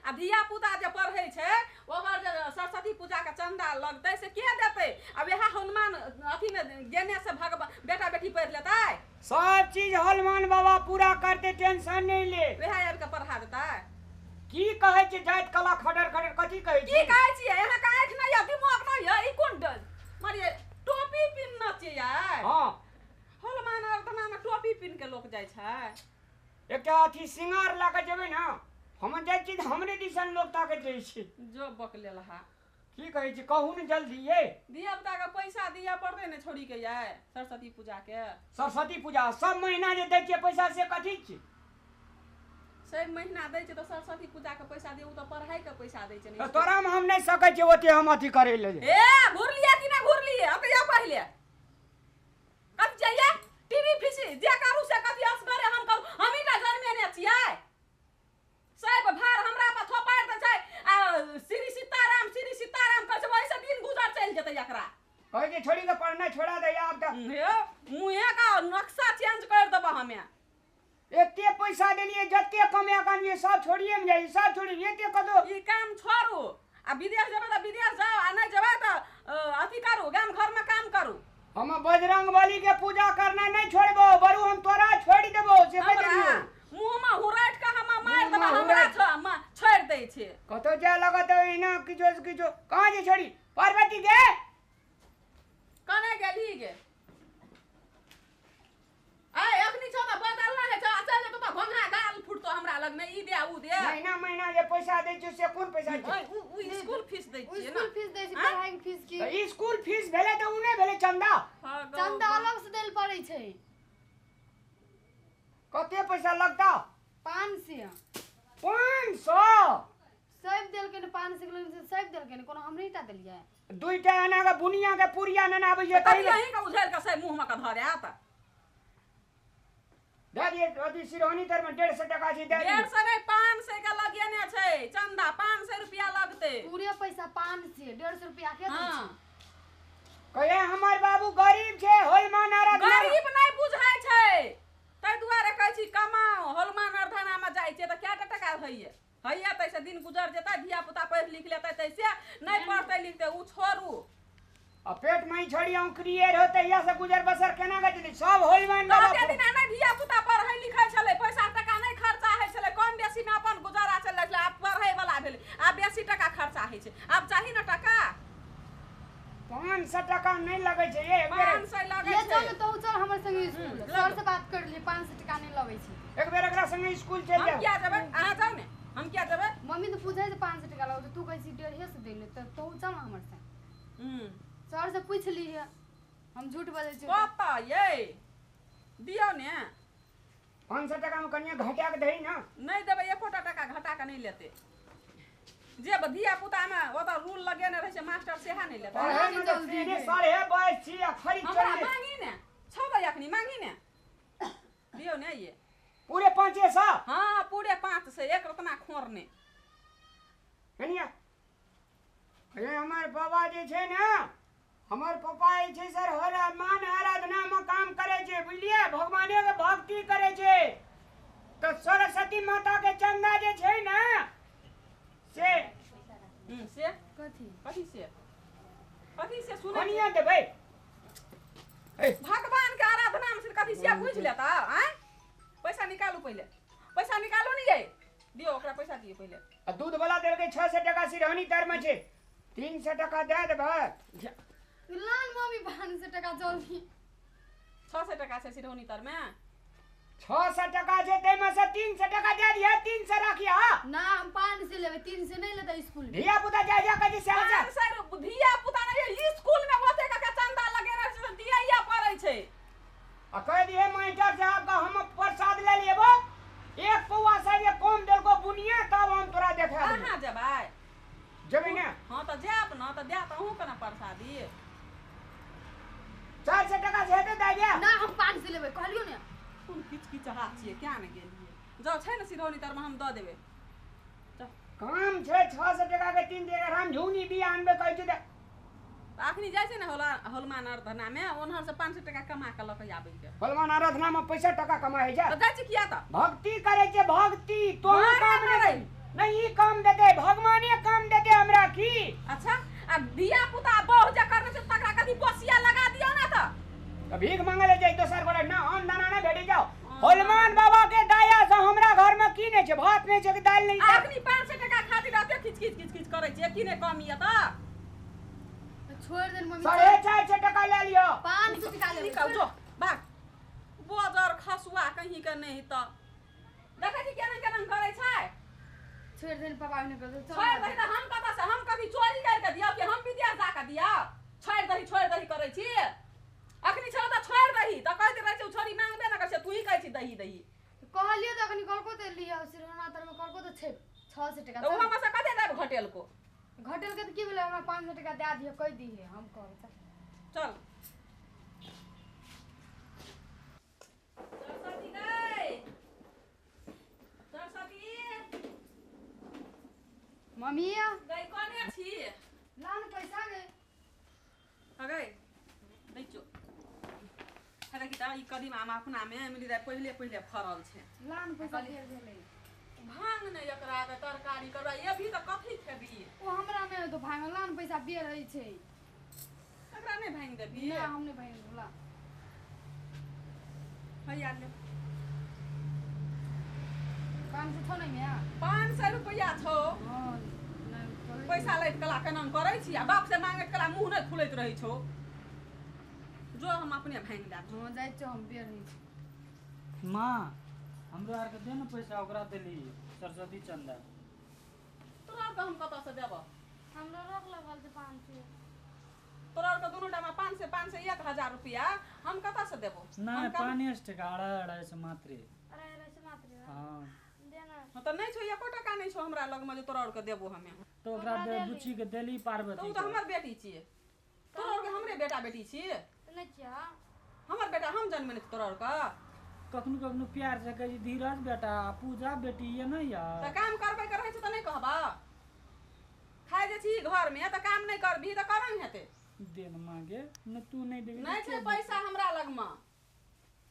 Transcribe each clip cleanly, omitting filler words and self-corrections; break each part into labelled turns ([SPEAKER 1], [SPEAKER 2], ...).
[SPEAKER 1] आ धिया पुता जे पढ़ै छै ओकर जे सरस्वती पूजा के चंदा लगतै से के देतै? आ वएह हनुमान अथी में गेने से भगवान बेटा बेटी पढ़ि लेतै।
[SPEAKER 2] सब चीज हनुमान बाबा पूरा करते, टेंशन नहीं ले।
[SPEAKER 1] वएह आबि के पढ़ा देतै।
[SPEAKER 2] की कहै छै जाइत कला खडर खडर कथी कहै
[SPEAKER 1] की कहै छियै? अहाँके आँखि नहि यऽ, दिमाग नहि यऽ, ई कोन मारिये टोपी पिन्हने छियै?
[SPEAKER 2] हँ,
[SPEAKER 1] हनुमान आराधना में टोपी पिन्ह के लोक जाइ छै।
[SPEAKER 2] एकटा अथी सिंगार लऽ कऽ जेबै ने, हम जाइ छी तऽ हमरे दिसन लोक ताकैत रहै छै।
[SPEAKER 1] जो बकलेल हा।
[SPEAKER 2] की कहै छी कहू ने जल्दी ये।
[SPEAKER 1] धिया पुता के पैसा दिअ पड़तै ने छोड़ी के ये सरस्वती पूजा के।
[SPEAKER 2] सरस्वती पूजा सब महीना जे दै छियै पैसा से कथी छी?
[SPEAKER 1] सब महीना दै छै तऽ सरस्वती पूजा के पैसा दियौ, ओ तऽ पढ़ाई के पैसा दै छै ने।
[SPEAKER 2] तोरा में हम नहि सकै छियै ओते हम अथी करै लए।
[SPEAKER 1] ए घुरलियै कि नहि घुरलियै? अब या पहिले कथी चाहिए? टीवी फीसी जे करू से कथी असगरे हम करू? हमही टा जन्मेने छियै। सब भार हमरा पर थोपारि दै छै आ श्री सीताराम श्री सीताराम कहै छै, ओहिसँ दिन गुजर चलि जेतै एकरा।
[SPEAKER 2] कहै छै छोड़ी के पढ़नाइ छोड़ा दै आब तऽ।
[SPEAKER 1] हे मुँहे के नक्शा चेंज करि देबऽ हमे।
[SPEAKER 2] एते पैसा देलियै जते कमाए के आनलियै सब छोड़िए मे जाइ, सब छोड़िए एते कतौ।
[SPEAKER 1] ई काम छोड़ू आ विदेश जेबै तऽ विदेश जाउ, आ नहि जेबै तऽ अथी करू, गाम घरमे काम करू।
[SPEAKER 2] हम बजरंग बली के पूजा करना नहीं छोड़बो, बरू हम तोरा छोड़ देबो से कह देलियो।
[SPEAKER 1] मुंह में हुराट के हम मार देबो, हमरा छोड़ दै छै।
[SPEAKER 2] कतौ जाय लगत एना किछो से किछो। कहाँ जे छोड़ी पार्वती के?
[SPEAKER 1] कने गेली गे? ए अखनी छौ त बदल ना है, चल जेतौ त घोंघा गाल फुटतो हमरा लग में, ई दे ऊ दे।
[SPEAKER 2] महीना महीना जे पैसा दै छियै से कोन पैसा छै?
[SPEAKER 1] ऊ स्कूल फीस दै छियै
[SPEAKER 3] ना। स्कूल फीस दै छै, पढ़ाई के फीस की?
[SPEAKER 2] त स्कूल फीस भेलै त ऊ नै भेलै चंदा।
[SPEAKER 3] चंदा अलग से देल पड़ै छै।
[SPEAKER 2] कते पैसा लगता?
[SPEAKER 3] 500।
[SPEAKER 2] 500
[SPEAKER 3] सब देलकै ने, 500 के से सब देलकै ने, कोनो हमरे टा देलियै।
[SPEAKER 2] दुईटा एना के बुनिया के पुरिया नेना आबै छै
[SPEAKER 1] तही अहीं के उझेल के से मुंह में के धर आत।
[SPEAKER 2] दे दिए अथी सिरहनी तर में 150 टका छै दे दिए।
[SPEAKER 1] 150 नहीं 500 के लगेने छै चंदा, 500 रुपया लगतै।
[SPEAKER 3] पूरे पैसा 500, 150 रुपया के दै छै।
[SPEAKER 2] कहे हमर बाबू गरीब छै, होलमान आराधना
[SPEAKER 1] गरीब नहीं बुझै छै, तै दुआरे कहै छी कमाओ। होलमान आराधना में जाइ छै तऽ कएटा टका होइए? हैया तैसे दिन गुजर जेतै, धिया पुता पढ़ि लिख लेतै तैसे, नहीं पढ़तै लिखतै उ छोड़ू।
[SPEAKER 2] आ पेट में ही छोड़ी औंकरिए रहतै, या से गुजर बसर केना के चलतै? सब होलमान बाबा
[SPEAKER 1] कते दिना नहीं धिया पुता पढ़ै लिखै छलै, पैसा टका नहीं खर्चा होइ छलै, कम बेसी में अपन गुजारा चलै छलै। आब पढ़ै वाला भेलै, आब बेसी टका खर्चा होइ छै, आब चाही ने टका।
[SPEAKER 2] 500 टका नहीं लगै छै ये,
[SPEAKER 1] 500 लगै छै।
[SPEAKER 3] चल तो चल हमर संगे स्कूल, सर से बात कर लिए, 500 टका नहीं लगै छै।
[SPEAKER 2] एक बेर एकरा संगे स्कूल चल जाउ।
[SPEAKER 1] हम किया जेबै? अहाँ जाउ ने, हम किया जेबै?
[SPEAKER 3] मम्मी तो पूछै छै 500 टका लगै, तू कहै छी 150 देले, त तू चल हमर संग। सर से पूछ लीहे, हम झूठ बजै छी।
[SPEAKER 1] पापा ये दियौ ने
[SPEAKER 2] 500 टका में कनिया घटा के दही ना।
[SPEAKER 1] नहीं देबै, एकोटा टका घटा के नहीं लेतै। जे धिया पुता में ओतऽ रूल लगेने रहै छै मास्टर सेहा नहीं लेतै।
[SPEAKER 2] साढ़े बाइस छी आ खरीद
[SPEAKER 1] हमरा मांगी ने छौ गो अखनी मांगी ने दियौ ने ये
[SPEAKER 2] पूरे 500।
[SPEAKER 1] हाँ पूरे 500, एक रतना खोरने।
[SPEAKER 2] कनिया ये हमर बाबा जे छै ने, हमर पापा जे छै सर हनुमान आराधना में काम करे छै, बुझलियै? भगवाने के भक्ति करे छै। तऽ सरस्वती माता के चंदा जे छै ने से
[SPEAKER 1] से
[SPEAKER 3] कथी
[SPEAKER 1] कथी से कथी से सुनै
[SPEAKER 2] कनिया देबै।
[SPEAKER 1] भगवान के आराधना में से कथी से बुझ लेता? आँय पैसा निकालू पहिले, पैसा निकालू ने ये, दियौ ओकरा पैसा दियौ पहिले।
[SPEAKER 2] आ दूध वाला देलकै 600 टका सिरहनी तर में छै, 300 टका दे देबै।
[SPEAKER 3] लान मम्मी 500 टका जल्दी।
[SPEAKER 1] 600 टका छै सिरहनी तर में।
[SPEAKER 2] 600 टका छै तैमे से 300 टका दे दिहे, 300 राखिया।
[SPEAKER 3] ना हम 500 लेबै, 300 नहीं लेतै स्कूल में।
[SPEAKER 2] धिया पुता जा जा के जे से
[SPEAKER 1] 500 धिया पुता नहीं स्कूल में ओते के चंदा लगेने छै, दियैया पड़ै छै।
[SPEAKER 2] आ कह दिहे मास्टर साहब का हम प्रसाद ले लेबो, एक पौआ से जे कम देलको बुनिया तब हम तोरा देखा देबो।
[SPEAKER 1] कहाँ जेबै?
[SPEAKER 2] जेबै ने?
[SPEAKER 1] हाँ तऽ जायब न, तऽ देत अहूँ के ने प्रसादी।
[SPEAKER 2] 400 टका से हेतै दए दिअ।
[SPEAKER 3] ना हम 500 लेबै कहलियौ ने।
[SPEAKER 1] कोन किच किचहा छियै, क्या ने गेलियै? जाउ छै ने सिरौनी तरमे, हम दऽ देबै।
[SPEAKER 2] काम छै 600 टका के 3 डेढ़ हम झुनी बिया आनबै कहै छै।
[SPEAKER 1] अखनी जाइ छै ने हनुमान आराधना में, ओनहर से 500 टका कमा के लऽ के आबै के।
[SPEAKER 2] हनुमान आराधना में पैसा टका कमाइ छै
[SPEAKER 1] तऽ जाइ छै किया? तऽ
[SPEAKER 2] भक्ति करै छै, भक्ति। तो काम नहीं, नहीं ई काम देते
[SPEAKER 1] आ धिया पुता बहु जे करने छै तकरा कथी बसिया लगा दियौ ने तऽ
[SPEAKER 2] भीख मांगे ले जाई दोसर गोरे ना अन्न दाना ना भेटी जाओ। हनुमान बाबा के दया से हमरा घर में की नहीं छै, भात नहीं छै कि दाल नहीं छै।
[SPEAKER 1] अखनी 500 टका खातिर एते खिच खिच खिच खिच करै छियै की नै कमी य तऽ
[SPEAKER 3] छोड़ दे मम्मी।
[SPEAKER 2] 450 टका ले लियो।
[SPEAKER 3] 500 टका ले
[SPEAKER 1] निकल जो भाग बोजर खसुआ कहीं के नहीं तऽ देखै छी केना केना करै छै।
[SPEAKER 3] छोड़ दे पापा ने कर
[SPEAKER 1] छोड़ दही तऽ हम कतऽ से हम कभी चोरी कर के दियौ कि हम विदेश जा के दियौ? छोड़ दही करै छी अखनी छौ तऽ छोड़ दही तऽ कहैत रहै छै छोरी मांगबे न करै छै, तू ही कहै छी दही दही।
[SPEAKER 3] कहलियो तऽ अखनी कहलको तऽ लियो सिरहना तर में कहलको तऽ छै 600 टका।
[SPEAKER 1] तऽ उ हमरा से कते देब घटेल को?
[SPEAKER 3] घटेल के तऽ की भेलै, हमरा 500 टका दए दियो कहि दिहे हम कहब।
[SPEAKER 1] चल सरस्वती गई, सरस्वती
[SPEAKER 3] मम्मी
[SPEAKER 1] गई कोने छी?
[SPEAKER 3] ला न पैसा गई।
[SPEAKER 1] अगई दै छौ अरे की ई कदीमा हम अपना में मिली जाय पहिले पहिले फरल छै।
[SPEAKER 3] ला न पैसा ढेर भेलै।
[SPEAKER 1] भांग नै एकरा के तरकारी करबा ये भी तऽ कथी खेबी?
[SPEAKER 3] ओ हमरा नै तो भांग। ला न पैसा बेर रहै छै।
[SPEAKER 1] एकरा नै भांग देबी?
[SPEAKER 3] ना हम नै भांग ला।
[SPEAKER 1] हैया ले
[SPEAKER 3] 500 छौ नै माय?
[SPEAKER 1] 500 रुपैआ छौ।
[SPEAKER 3] हां
[SPEAKER 1] पैसा लैत कला केना करै छी आ बाप से मांगैत कला मुँह नै खुलैत रहै छौ। जो हम अपने भांग देब।
[SPEAKER 3] हां जाइ छौ हम बेर रहै छै।
[SPEAKER 4] माँ हमरो आर के दे न पैसा, ओकरा देली सरस्वती चंदा।
[SPEAKER 1] तोरा आर के हम कतऽ से देबऽ?
[SPEAKER 5] हमरो रोक लगल छै 500।
[SPEAKER 1] तोरा आर के दुनू टामा 500 500 1000 रुपया हम कतऽ से देबो?
[SPEAKER 4] नहीं 5 टका 250 मात्र।
[SPEAKER 5] 250 मात्र?
[SPEAKER 4] हां
[SPEAKER 5] देना।
[SPEAKER 1] हां तऽ नै छौ एको टका नै छौ हमरा लग में जे तोरा आर के देबो हमे।
[SPEAKER 4] तो ओकरा दे बुच्ची के देली पार्वती।
[SPEAKER 1] तू तऽ हमर बेटी छियै, तोरा आर के हमरे बेटा बेटी छियै।
[SPEAKER 5] नै छियै
[SPEAKER 1] हमर बेटा, हम जन्मेने छी तोरा आर के।
[SPEAKER 4] कखनो कखनो प्यार से कहै छी धीरज बेटा पूजा बेटी ये नहीं यार।
[SPEAKER 1] तऽ काम करबै के रहै छै तऽ नै कहबा? खाइ जे छी घर में तऽ काम नै करबी तऽ करन हेतै?
[SPEAKER 4] दे न मांगे न तू नै देबी।
[SPEAKER 1] नै छै पैसा हमरा लग में।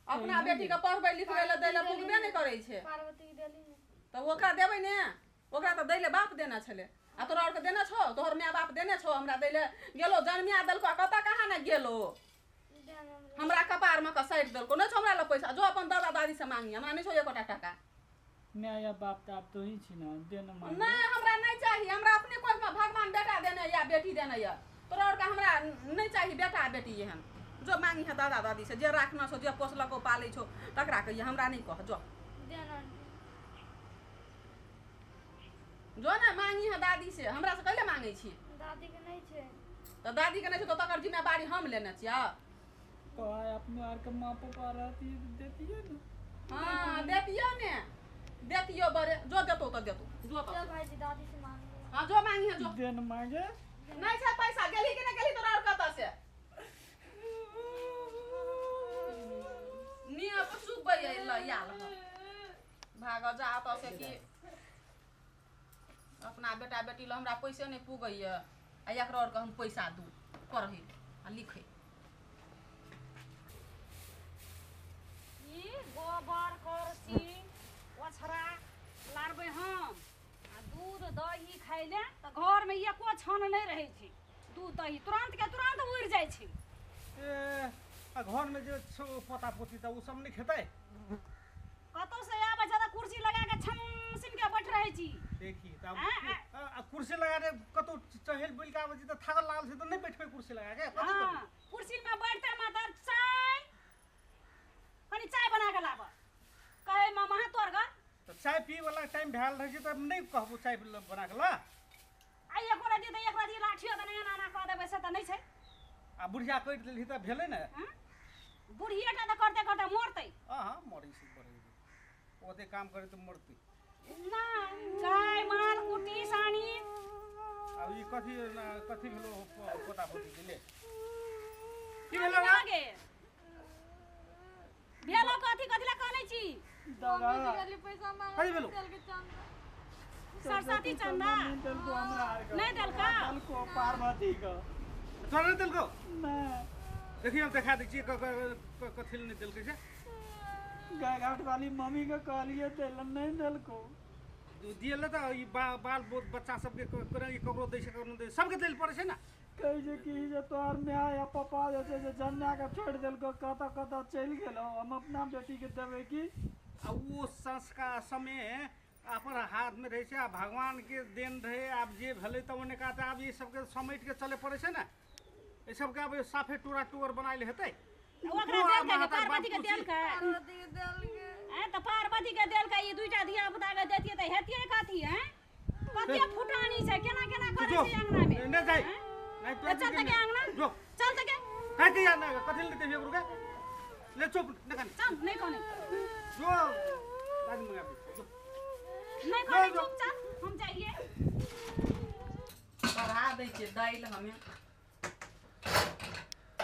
[SPEAKER 1] अपना बेटी के पढ़बै लिखबै लए दै लए पुगबे नै करै छै।
[SPEAKER 5] पार्वती के देली ने
[SPEAKER 1] तऽ ओकरा देबै ने, ओकरा तऽ दै लए बाप देने छलै आ तोरा आर के देने छौ? तोहर my बाप देने छौ? हमरा दै लए गेलो जन्मिया देलको आ कतऽ कहाँ ने गेलो, हमरा कपार में के साटि देलको। नै छौ हमरा लग पैसा, जो अपन दादा दादी से मांगी, हमरा नै छौ एकोटा टका।
[SPEAKER 4] My या बाप तऽ आब तो ही छी ना, दे न मांगे।
[SPEAKER 1] नै हमरा नै चाही, हमरा अपने कोख में भगवान बेटा देने या बेटी देने या। तोरा आर के हमरा नै चाही बेटा बेटी एहन। जो मांगी है दादा दादी से, जे राखना छौ जे पोसलको पालै छौ तकरा कहिए, हमरा नै कह। जो जो ने मांगी है दादी से, हमरा से कैले मांगै छी?
[SPEAKER 5] दादी के नै छै।
[SPEAKER 1] तऽ दादी के नै छै तऽ तकर जिम्मेवारी हम लेने छियै।
[SPEAKER 4] कहे अपने आर के माँ पापा रहती देती है ना।
[SPEAKER 1] हाँ देतियो ने, देतियो बड़े, जो देतो तऽ देतो। जो तऽ
[SPEAKER 5] चल भाईजी दादी से मांग।
[SPEAKER 1] हाँ जो मांगी है जो।
[SPEAKER 4] दे न मांगे।
[SPEAKER 1] नै छै पैसा, गेली कि नै गेली तोरा आर कतऽ से? निया सुबै ल याल भाग जा तऽ से कि अपना बेटा बेटी ल हमरा पैसे नै पुगैया आ एकरो आर के हम पैसा दू पढ़ै आ लिखै।
[SPEAKER 6] ई गोबर करसी ओछरा लारबै हम आ दूध दही खाइले तऽ घर में एको क्षण नहि रहै छै। दूध दही तुरंत के तुरंत उड़ि जाइ छै।
[SPEAKER 7] ए आ घर में जे पोता पोती तऽ उ सब नहि खेतै?
[SPEAKER 6] कतौ से आबै छै तऽ कुर्सी लगा के छम सिन के बैठ रहै छी।
[SPEAKER 7] देखी तब आ कुर्सी लगा के कतौ चहल बुलि के आबै छी तऽ थाकल लागल छै तऽ नहि बैठबै कुर्सी लगा के? कथी करबै?
[SPEAKER 6] कुर्सी में बैठते मात्र चाय कनी चाय बना के लाब कहे मामा तोर घर।
[SPEAKER 7] तऽ चाय पी वाला टाइम भेल रहै छै तऽ नहि कहबो चाय बना के ला?
[SPEAKER 6] आ एको रति तऽ एक रति लाठियो तऽ एना एना कऽ देबै से तऽ नहि छै।
[SPEAKER 7] आ बुढ़िया कटि देलही तऽ भेलै ने?
[SPEAKER 6] बुढ़िएटा तऽ करते करते मरतै।
[SPEAKER 7] हाँ मरै छै मरै ओते काम करे तऽ मरतै
[SPEAKER 6] ना। गाय माल कुटी सानी।
[SPEAKER 7] अब ई कथी कथी भेलो पोता पोती गेले? की भेलो ना?
[SPEAKER 6] भेलो कथी कथी ला कहै छी?
[SPEAKER 4] दादा
[SPEAKER 5] पैसा मांगे
[SPEAKER 7] कथी भेलो?
[SPEAKER 6] सरस्वती चंदा नहीं देलका?
[SPEAKER 4] देलको पार्वती के।
[SPEAKER 7] तोरा नहीं देलको?
[SPEAKER 4] नहीं।
[SPEAKER 7] देखिए हम देखा दै छियै कथी ले नहीं देलकै से।
[SPEAKER 4] गाय घाट वाली मम्मी के कहलिए देलन नहीं देलको।
[SPEAKER 7] दिएले तऽ ई बाल बच्चा सबके ककरो दै छै ककरो दै सबके दै पड़ै छै ने।
[SPEAKER 4] कहै छै कि जे तोहर माय या पापा जे छै से जन्ना के छोड़ि देलको, कतऽ कतऽ चलि गेलो, हम अपना बेटीके देबै की?
[SPEAKER 7] आ ओ संस्कार समय अपन हाथमे रहै छै आ भगवानके देन रहै। आब जे भेलै तऽ ओने का आब ई सबके समेट के चले पड़ै छै ने। एहि सबके आब साफे टूरा टूर बनायल हेतै।
[SPEAKER 6] ओकरा देलकै पार्वती के देलकै, तऽ पार्वती के देलकै, ई दुईटा धिया पुता के देतियै तऽ हेतियै कथी? हैं कते फुटानी छै, केना केना करै छै अंगना में।
[SPEAKER 7] नहि जाइ नहीं तो
[SPEAKER 6] चल तके अंगना
[SPEAKER 7] जो
[SPEAKER 6] चल तके
[SPEAKER 7] काहे के यार कथि ले देबे ओकरो के ले चुप न कन
[SPEAKER 6] चल नहीं कोने
[SPEAKER 7] जो दादी मंगा दे जो
[SPEAKER 6] नहीं कोने चुप चल हम जाइए।
[SPEAKER 1] बढ़ा दै छियै दालि हमे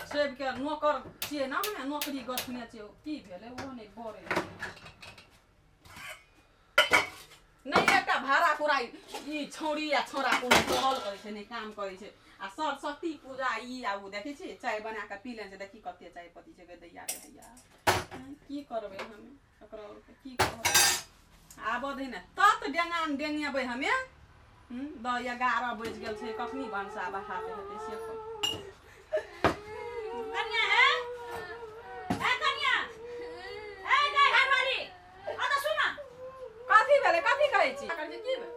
[SPEAKER 1] सबके नौकर छियै ने, हमे नौकरी गछने छियै। की भेलै ओहो नहि बरै नहि एकटा भाड़ा कुराइ ई छौड़ी आ छौड़ा कोनो टहल करै छै नहि काम करै छै। आ सरस्वती पूजा ई आ ओ देखै छियै चाय बना कऽ पी लेने छै। देखी कते चाय पत्ती छै दैया गे दैया, की करबै हमे ओकरा की कहबै? आबऽ दही ने तत डेंगान डेंगेबै हमे। 10-11 बजि गेल छै, कखनी भनसा बहात हेतै से कहू।
[SPEAKER 6] कन्या है ए कन्या ए गई घरवाली आ त सुन
[SPEAKER 1] कथी भेलै कथी कहै छी की भेलै?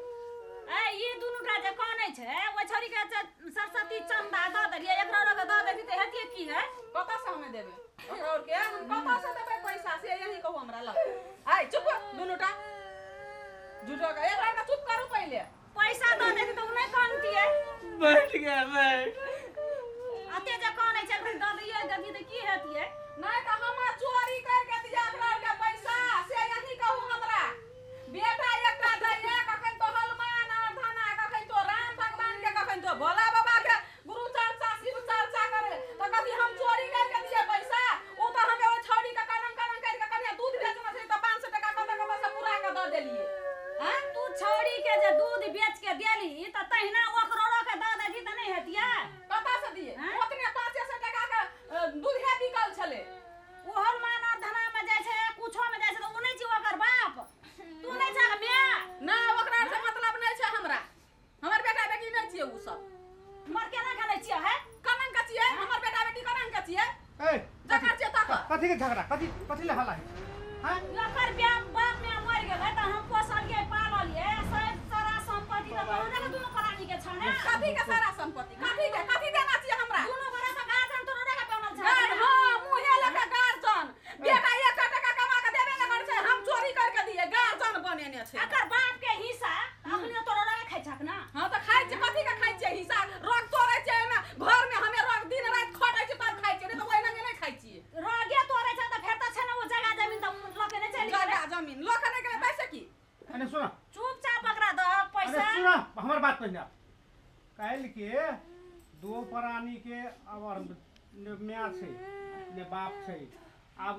[SPEAKER 6] ए ई दुनूटा जे कानै छै ओइ छौड़ी के सरस्वती चंदा दऽ देलियै, एकरा आर के दऽ देती तऽ हेतियै की? है
[SPEAKER 1] कतऽ से हमे देबै ओकरा आर के? हम कतऽ से देबै पैसा से यही कहू हमरा लग। आइ चुप दुनूटा झूठो के एकरा के चुप करू पहिले।
[SPEAKER 6] पैसा दऽ देती तऽ उ नहि कानतियै।
[SPEAKER 4] बैठ गया बैठ
[SPEAKER 6] अते जे कानै छै एखन दऽ दियै देती तऽ की हेतियै?
[SPEAKER 1] नहि तऽ हम चोरी करके दिया एकरा आर के पैसा से यही कहू हमरा। बेटा एकटा दैया कखन तो हनुमान आराधना, कखन तो राम भगवान के, कखन तो भोला बाबा के गुरु चर्चा शिव चर्चा करे तऽ कथी हम चोरी करके दिए पैसा? ओ तऽ हमे ओइ छौड़ी के कलंक कलंक करके कनिया दूध बेचना छै तऽ 500 टका कतऽ कतऽ से पूरा के दऽ देलियै।
[SPEAKER 6] हैं तू छौड़ी के जे दूध बेच के देली तऽ तहिना ओकरो के दऽ देती तऽ नहि हेतियै?
[SPEAKER 1] कतऽ से दिए? ओतने 500 टका के दूधे बिकल छलै।
[SPEAKER 6] ओ हनुमान आराधना में जाइ छै कुछो में जाइ छै तऽ ओ नहि छी ओकर बाप, तू नहि छह माय।
[SPEAKER 1] ना ओकरा से मतलब नहि छै हमरा, हमर बेटा बेटी नहि छियै उ सब।
[SPEAKER 6] मर केना खानै छियै है?
[SPEAKER 1] कलंक के छियै हमर बेटा बेटी, कलंक के छियै
[SPEAKER 7] ए
[SPEAKER 1] जकर छियै तकर।
[SPEAKER 7] कथी के झगड़ा कथी कथी ले हल्ला है? हैं
[SPEAKER 6] ओकर बाप माय मरि गेलै तऽ हम पोसलियै पाललियै, सारा संपत्ति तऽ तोहरे के दुनू प्राणी के छौ ने।
[SPEAKER 1] कथी के सारा संपत्ति? कथी के कथी देना छियै हमरा?
[SPEAKER 6] दुनू गोरा तऽ गार्जियन तोरे के बनल छै।
[SPEAKER 1] हां मुहे लऽ के गार्जियन बेटा 1 टका कमा के देबे न करै छै, हम चोरी करके दिए गार्जियन बनेने छै।
[SPEAKER 6] एकर बाप के हिस्सा अखने तोरे के खाइ छक ना।
[SPEAKER 1] हां तऽ खाइ छै, कथी के खाइ छियै हिस्सा? रग तोड़ै छियै एना घर में हमे रग दिन राति खटै छियै तब खाइ छियै, नहि तऽ ओहिना नहि खाइ छियै।
[SPEAKER 6] रगे तोड़ै छै तऽ फेर तऽ छै ने ओ जगह जमीन तऽ लऽ के नहि चलि गेलै।
[SPEAKER 1] जगह जमीन लऽ के नहि गेलै पैसा की?
[SPEAKER 7] अरे सुन
[SPEAKER 6] चुपचाप ओकरा दहक पैसा।
[SPEAKER 7] अरे सुन हमर बात पहिने। काल्हि के दो प्राणी के अब ने माय छै ने बाप छै, आब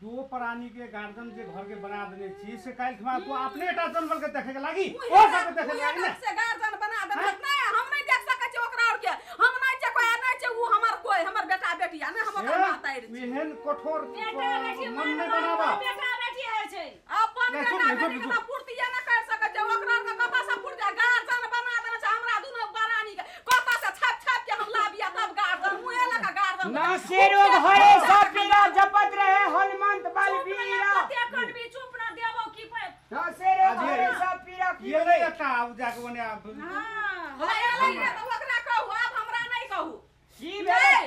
[SPEAKER 7] दो प्राणी के गार्जियन जे घर के बना देने छी से काल्हि खमा तू अपने टा जनमल के देखे के लागी ओ सब के देखे लागी ने
[SPEAKER 1] से गार्जियन बना देने नहीं हम नहीं देख सकै छी ओकरा और के। हम नहीं छै कोई नहीं छै उ हमर कोई हमर बेटा बेटी आ नहीं हम ओकर मातारि छी।
[SPEAKER 7] एहन कठोर
[SPEAKER 6] बेटा बेटी
[SPEAKER 7] मन नहि बनाबा।
[SPEAKER 6] बेटा बेटी होइ छै
[SPEAKER 1] अपन बेटा बेटी के तऽ पूर्ति नहि कर सकै छै ओकरा और के कतऽ से पूर्ति? गार्जियन बना देने छै हमरा दुनू प्राणी के, कतऽ से छाप छाप के हम लाबिया तब गार्जियन मुहे लऽ के गार्जियन।
[SPEAKER 2] नासिरो घरे सब पीरा जपत रहे हनुमंत बलबीरा।
[SPEAKER 6] कते करबी चुप ना देबो की पे
[SPEAKER 2] नासिरो घरे सब पीरा
[SPEAKER 7] ये ले एकटा आब जाके ओने आब।
[SPEAKER 1] हां एलै ने तऽ ओकरा कहू, आब हमरा नहि कहू।
[SPEAKER 2] की भेलै?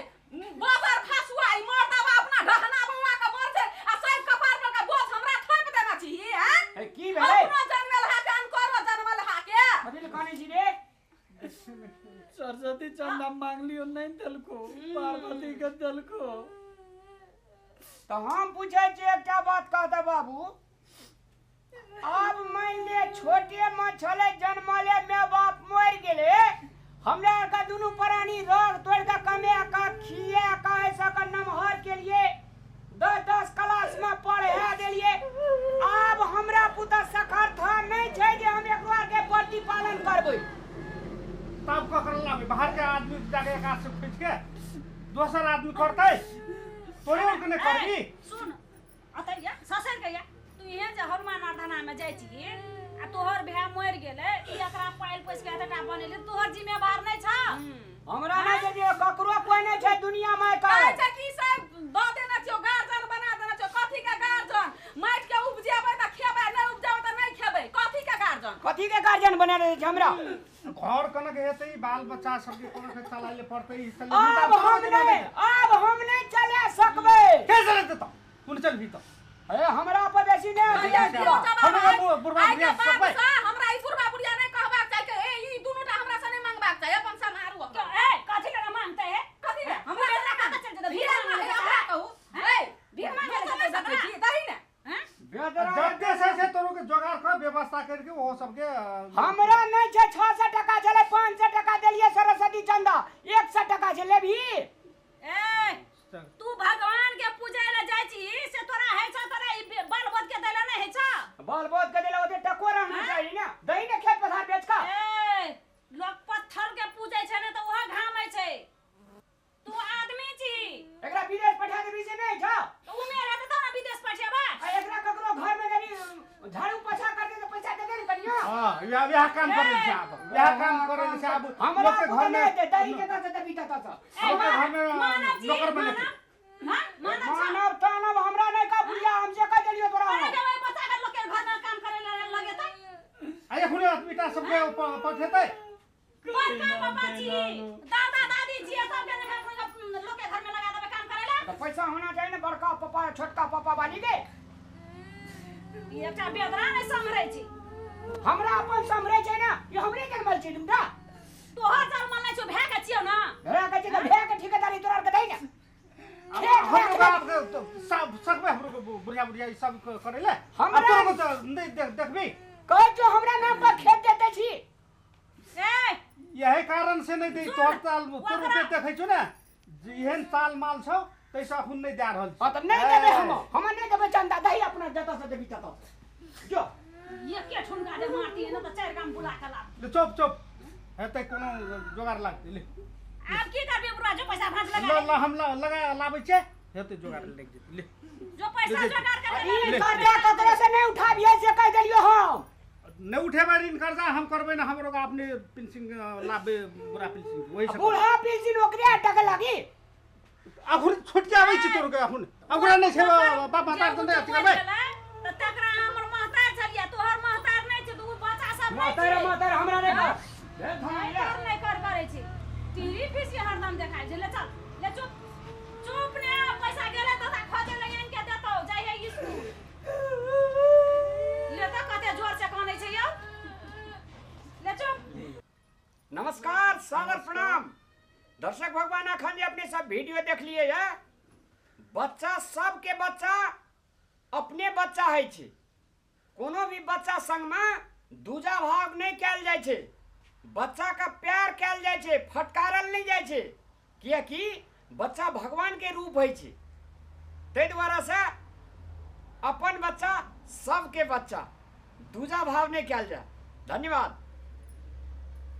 [SPEAKER 1] बाबर फसुआ ई मर्दबा अपना ढहना बौआ के मर छै आ सब कपार पर के बोझ हमरा थोप देना छी। हैं
[SPEAKER 2] ए की भेलै?
[SPEAKER 1] अपनो जनमल हा के अनकरो जनमल हा के।
[SPEAKER 2] कथी ले कानै छी रे?
[SPEAKER 4] सरस्वती चंदा मांगलियो नहीं देलको, पार्वती के देलको।
[SPEAKER 2] तऽ हम पूछै छियै एकटा बात कहता बाबू, आब मान ले छोटे में छलै जनमले my बाप मरि गेलै, हमरा आरके दुनू प्राणी रोग तोड़ि कऽ कमा कऽ खिया कऽ ऐसा कऽ नमहर केलियै, 10-10 क्लास में पढ़ा देलियै। आब हमरा पुता सकर्थ नहि छै जे हम एकरो आरके प्रतिपालन करबै।
[SPEAKER 7] तब ककर लाबै बाहर के आदमी जाके एक हाथ से खींच के दोसर आदमी करतै तोरे और के नहि करबी।
[SPEAKER 6] सुन अतै या ससर के या तू एहन जे हनुमान आराधना में जाइ छी आ तोहर भाय मरि गेलै, ई एकरा पाइल पोसि के एतेटा बनेली, तोहर जिम्मेवार नहि छौ।
[SPEAKER 2] हमरा नहि छै जे ककरो कोई नहि छै दुनिया में।
[SPEAKER 1] कहै छै कि सब दऽ देने छियौ, गार्जन बना देने छियौ। कथी के गार्जन? माटि के उपजेबै तऽ खेबै, नहि उपजेबै तऽ नहि खेबै। कथी के गार्जन?
[SPEAKER 2] कथी के गार्जन बना देने छै हमरा?
[SPEAKER 7] घर कनक हेतै, बाल बच्चा सबके कनक चलाइ ले पड़तै। ई सब
[SPEAKER 2] आब हम नहीं, आब हम नहीं चला सकबै।
[SPEAKER 7] के चलेतै त? कोन चलबी त?
[SPEAKER 2] अरे हमरा पर बेसी नहि
[SPEAKER 1] हमरा ई बुढ़बा बुढ़िया नहि कहबाक चाही के ई दुनूटा हमरा से नहि मांगबाक चाही, अपन सम्हारू।
[SPEAKER 6] ए कथी ले मांगतै है?
[SPEAKER 1] कथी ले हमरा से कत चल जेतै? भीख मांगे हमरा कहू। ए भीख मांगे ले सकै छी दही ने?
[SPEAKER 6] हां
[SPEAKER 7] जते से से तोरो के जोगाड़ कर व्यवस्था करके ओ सबके।
[SPEAKER 2] हमरा नहीं छै 600 टका छलै, 500 टका देलियै सरस्वती चंदा, 100 टका छै लेबही।
[SPEAKER 6] ए तू भगवान के पूजै ले जाइ छी से तोरा है छ? तोरा ई बाल बोध के देला नै है छ?
[SPEAKER 2] बाल बोध के देला ओते टको रहना चाही ना, दही ने खेत पथार बेच का।
[SPEAKER 6] ए लोग पत्थर के पूजै छै ने त ओहा घामै छै। तू आदमी छी,
[SPEAKER 2] एकरा विदेश पठा देबी से नै छ?
[SPEAKER 6] त उमेर हेतै त ना विदेश पठेबा।
[SPEAKER 2] आ एकरा ककरो घर में देबी झाड़ू पोछा कर दे त पैसा दे दे ने कनियो।
[SPEAKER 7] हां इहा काम करै छै आब, इहा काम करै छै आब।
[SPEAKER 2] हमरा के घर में दही के दस देबी त त
[SPEAKER 7] घर में नौकर बने।
[SPEAKER 6] हां मानव
[SPEAKER 2] मानव तानव हमरा नै का बुढ़िया, हम जे कह देलियो तोरा।
[SPEAKER 6] अरे के बच्चा के लोग के घर में काम करे लगे त
[SPEAKER 7] आ एखने आदमीटा सबके पठेतै।
[SPEAKER 6] बड़का पापा जी दादा दादी जी सब के लोग के घर में लगा देबे काम करेला।
[SPEAKER 2] तो पैसा होना चाहिए ना बड़का पापा छोटका पापा वाली के।
[SPEAKER 6] ई एकटा बेदरा नै सम्हरै छी।
[SPEAKER 2] हमरा अपन सम्हरै छै ना, ई हमरे जनमल छै दुटा।
[SPEAKER 6] तोहर जनमल नै छौ, भाय के छियौ ना।
[SPEAKER 2] भाय के छी त भाय के ठेकेदारी तोरा के दै ना।
[SPEAKER 7] हमरो बाप के सब सकबे, हमरो के बुढ़िया बुढ़िया ई सब करेले।
[SPEAKER 2] हमरा
[SPEAKER 7] तोरो के नै देखबी
[SPEAKER 2] कहै छौ हमरा नाम पर खेत देते छी।
[SPEAKER 6] ए
[SPEAKER 7] यही कारण से नहीं दे तोर ताल तोर के देखै छु ना, जेहन ताल माल छौ तैसा अखुन नहीं दे रहल।
[SPEAKER 2] हां त नहीं देबे हम, हम नहीं देबे चंदा, दही अपना जता से देबी तता जो।
[SPEAKER 6] ये के ठुनका दे मारती है ना त चार काम बुला के ला।
[SPEAKER 7] ले चुप चुप हेतै कोनो जोगाड़ लागतै। ले
[SPEAKER 6] आब की करबे बुढ़ा, जो पैसा भांज लगा
[SPEAKER 7] ल हम लगा लाबै छै, हेतै जोगाड़ लागि जेतै। ले
[SPEAKER 6] जो पैसा जोगाड़ कर
[SPEAKER 2] ले कर्जा ककरो से नहीं उठाबियै से कह देलियो हम।
[SPEAKER 7] नहीं उठेबै ऋण कर्जा हम करबै ना, हमरो अपने पेंशन लाबे बुढ़ा पेंशन वही सब
[SPEAKER 2] बुढ़ा पेंशन ओकरे अटक लागी।
[SPEAKER 7] अखुन छुट आबै छी तोर के अखुन ओकरा नै छै बाप माता के अथी करबै
[SPEAKER 6] त तकरा हमर महतार छलिया, तोहर महतार नै छै, तू बच्चा सब नै
[SPEAKER 2] महतार महतार हमरा नै कर
[SPEAKER 6] कर नै कर करै छी। टीवी फीस हरदम देखाइ छै। ले चल ले चुप चुप ने, पैसा गेलै त खोजे ले आनि के देतौ, जाइ है स्कूल। ले त कते जोर से कानै छै यौ, ले चुप।
[SPEAKER 2] नमस्कार, सादर प्रणाम दर्शक भगवान। अखन जे अपने सब वीडियो देख लिए है, बच्चा सबके बच्चा अपने बच्चा है छै। कोनो भी बच्चा संगमे दूजा भाव नहीं कयल जाइ छै, बच्चा का प्यार कयल जाइ छै, फटकारल नहीं जाइ छै, कियाकि बच्चा भगवान के रूप है छै। ताहि दुआरे से अपन बच्चा सबके बच्चा, दूजा भाव नहीं कयल जाय। धन्यवाद।